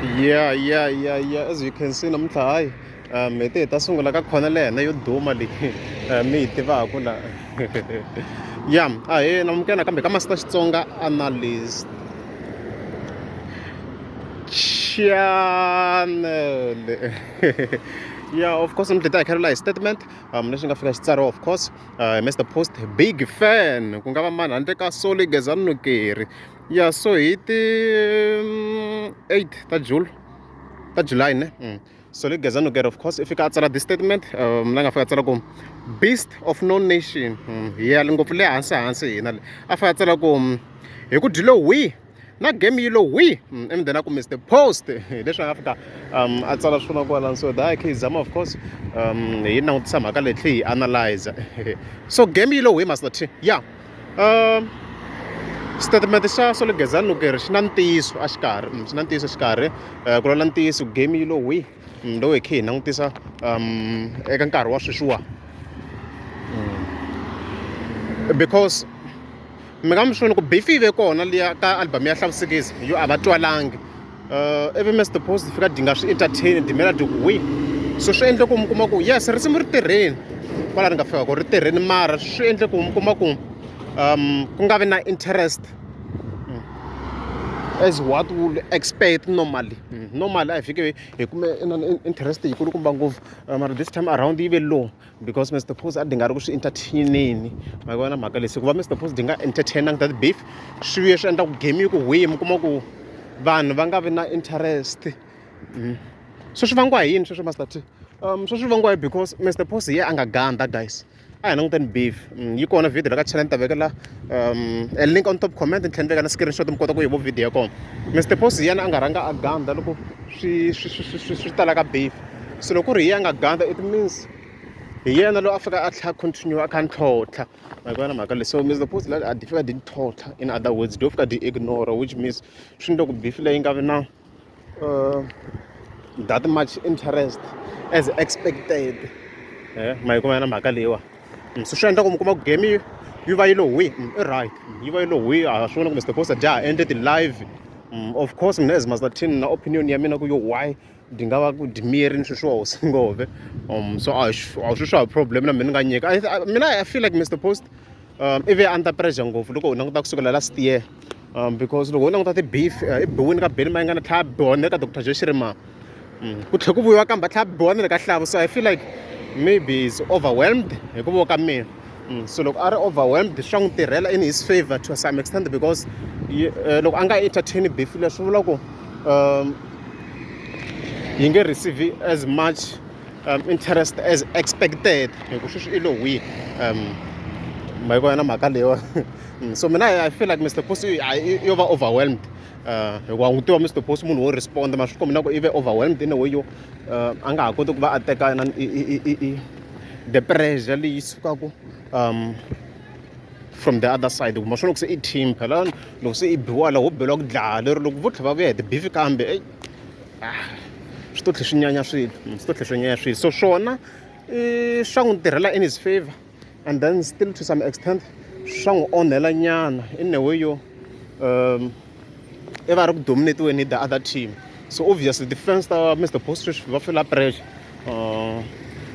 Yeah. As you can see namuntlha hayi hi te hi ta sungula ka khona le hina yo duma leyi mi yi tivaka la ya ahee namukela nakambe ka Master Xitsonga Analyst channel. Yeah, of course namuntlha hi ta hi khalela hi statement lexi nga fika xi tsariwa, of course, Mr Post big fan ku nga va mani handle ka Solly Gezani Nukeri. Ya so hi ti 8 ta June, ta July ne. So le Geza Nukeri, of course, i fika a tsala this statement la nga fika a tsala ku beast of no nation. Hi ya ngopfu le hansi hansi hina le a fika a tsala ku hi ku dyile wi na game yi lo wi and then a ku Mr Post hi leswi a nga fika a tsala swona kwalano. So da hi kha hi zama, of course, hi langutisa mhaka leyi tlhe hi analyze. So game yi lo wi, Master T. Yeah, statement xa Solly Gezani Nukeri xi na ntiyiso a xikarhi, xi na ntiyiso xikarhi. Ku lwela ntiyiso, game yi lo wi loko hi kha hi langutisa eka nkarhi wa sweswiwa, because mi nga mi swi vona ku beef yi ve kona liya ka album ya Hlavusekisi yo a va twalangi, ivi Mr Post fika dyi nga swi entertain dimela dyi ku wi. So swi endle ku mi kuma ku yes, risimu ri tirheni kwala ri nga fika ku ri tirheni, mara swi endle ku mi kuma ku ku nga vi na interest as what would expect normally. Normally a hi fike hi kume interest yikulukumba ngopfu, mara this time around yi ve low because Mr Post a di nga ri ku swi entertaineni. Ma vona mhaka leyi? Se ku va Mr Post di nga entertainangi that beef, swi vuye swi endla ku game yi ku hwihi, mi kuma ku vanhu va nga vi na interest. So swi vangiwa hi yini sweswo, Master T? So swi vangiwa hi because Mr Post hi yena a nga ganda. Guys, a hi languteni beef. Yi kona video la ka channel, ni ta vekela a link on top comment, ni tlhela ni veka na screenshot, mi kota ku yi vo video ya kona. Mr Post hi yena a nga rhanga a ganda loko swi tala ka beef. So loko ku ri hi yena a nga ganda, it means hi yena loyi a fika a tlhela continue a kha a ntlhontlha. Ma yi vona mhaka leyi? So Mr Post la a di fika di ntlhontlha, in other words dio fika di ignore, which means swi endla ku beef leyi nga vi na that much interest as expected. Ma yi kuma na mhaka leyiwa? So swi endla ku mi kuma ku game yi va yi lo hwi. I right, yi va yi lo hwi. A swi vona ku Mr Post dya ha endle ti-live. Of course, mina as Master Tin na opinion ya mina ku yo why di nga va ku dimiyerini sweswiwa hosi ngove. So a swi swa ha problem na mina ni nga nyika. Mina I feel like Mr Post i ve under pressure ngopfu loko u languta kusukela last year, because loko u languta ti-beef, i biwini ka Benny Mayengani, tlhela a biwa na le ka Dr Joe Shirimani, ku tlhela ku vuyiwa kambe a tlhela a biwa na le ka Hlavu. So I feel like maybe is overwhelmed hi ku vo ka mina. So loko a ri overwhelmed, swa n'wi tirhela in his favor to some extent, because loko a nga entertain beef leyi, swi vula ku yi nge receive as much interest as expected, hi ku sweswi i lo hwi. Ma yi vona mhaka leyiwa? So mina I feel like Mr Post yo va overwhelmed, hikuva n'wi tiva Mr Post, munhu wo respond ma swi kombi na ku i ve overwhelmed in a way yo a nga ha koti ku va a teka na the pressure leyi sukaku from the other side. Ma swi loko se i team phela, loko se i biwa la ho beliwa ku dlaya lero, loko vo tlhela va vuya hi ti-beef kambe, ey, ah, swi to tlhe swi nyanya swilo, swi to tlhe swi nyanya swilo. So swona i swa n'wi tirhela in his favor, and then still to some extent swa n'wi onhela nyana in a way yo i va ri ku dominatiweni hi the other team. So obviously the fans ta Mr Post sweswi va feel pressure,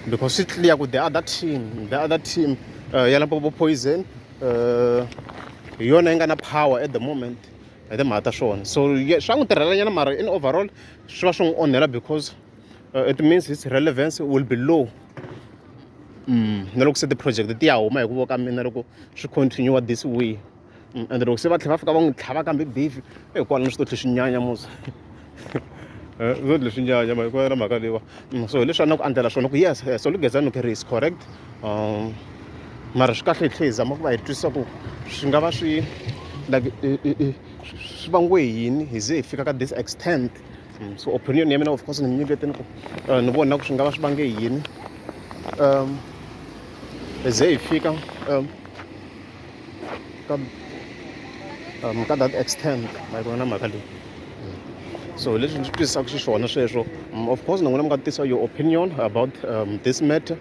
because swi clear ku the other team ya Limpopo Poison hi yona yi nga na power at the moment hi timhaka ta swona. So swa n'wi tirhela nyana, mara in overall swi va swi n'wi onhela because it means his relevance will be low. Na loko se ti-project ti ya huma, hi ku vo ka mina, loko swi continue this way, and loko se va tlhela va fika va n'wi tlhava kambe beef hikwalaho, swi to tlhe swi nyanya musi, swi to tlhe swi nyanya. Ma yi na mhaka leyiwa? So hi leswi a na ku andlela swona ku yes, Solly Gezani Nukeri is correct, mara swi kahle hi tlhe hi zama ku va hi twisisa ku swi nga va swi like swi vangiwe hi yini hi ze hi fika ka this extent. So opinion ya mina, of course, ni mi nyiketeni ku ni vona ku swi nga va swi vange hi yini hi ze hi fika ka that extent. Ma yi vona mhaka leyi? So leswi ndzi twisisaka xiswona sweswo. Of course, na n'wina mi nga tisa your opinion about this matter.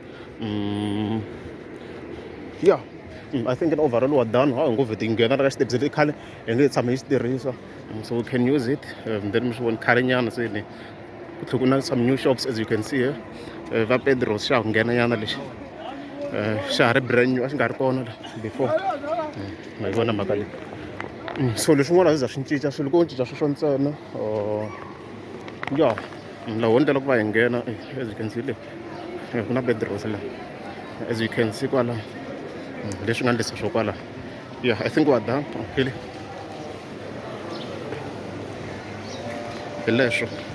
Yeah. I think in overall wa done ha hi ngo vhete yi nghena ka xitepisi lexi khale hi nge tshame hi xi tirhisa. So we can use it. Then mi swi voni khale nyana se ni ku tlhe ku na some new shops, as you can see here. Va Pedros xa ha ku nghena nyana lexi. Xa ha ri brand new, a xi nga ri kona la before. Ma yi vona mhaka leyi. So leswin'wana a swi za swi cinca swilo, ko cinca sweswo ntsena. Ya laha ho ndlela ku va hi nghena, as you can see le ku na Bedros la, as you can see kwala leswi nga ndlisa swo kwala. Yeah, I think we are done. Okay, hi leswo.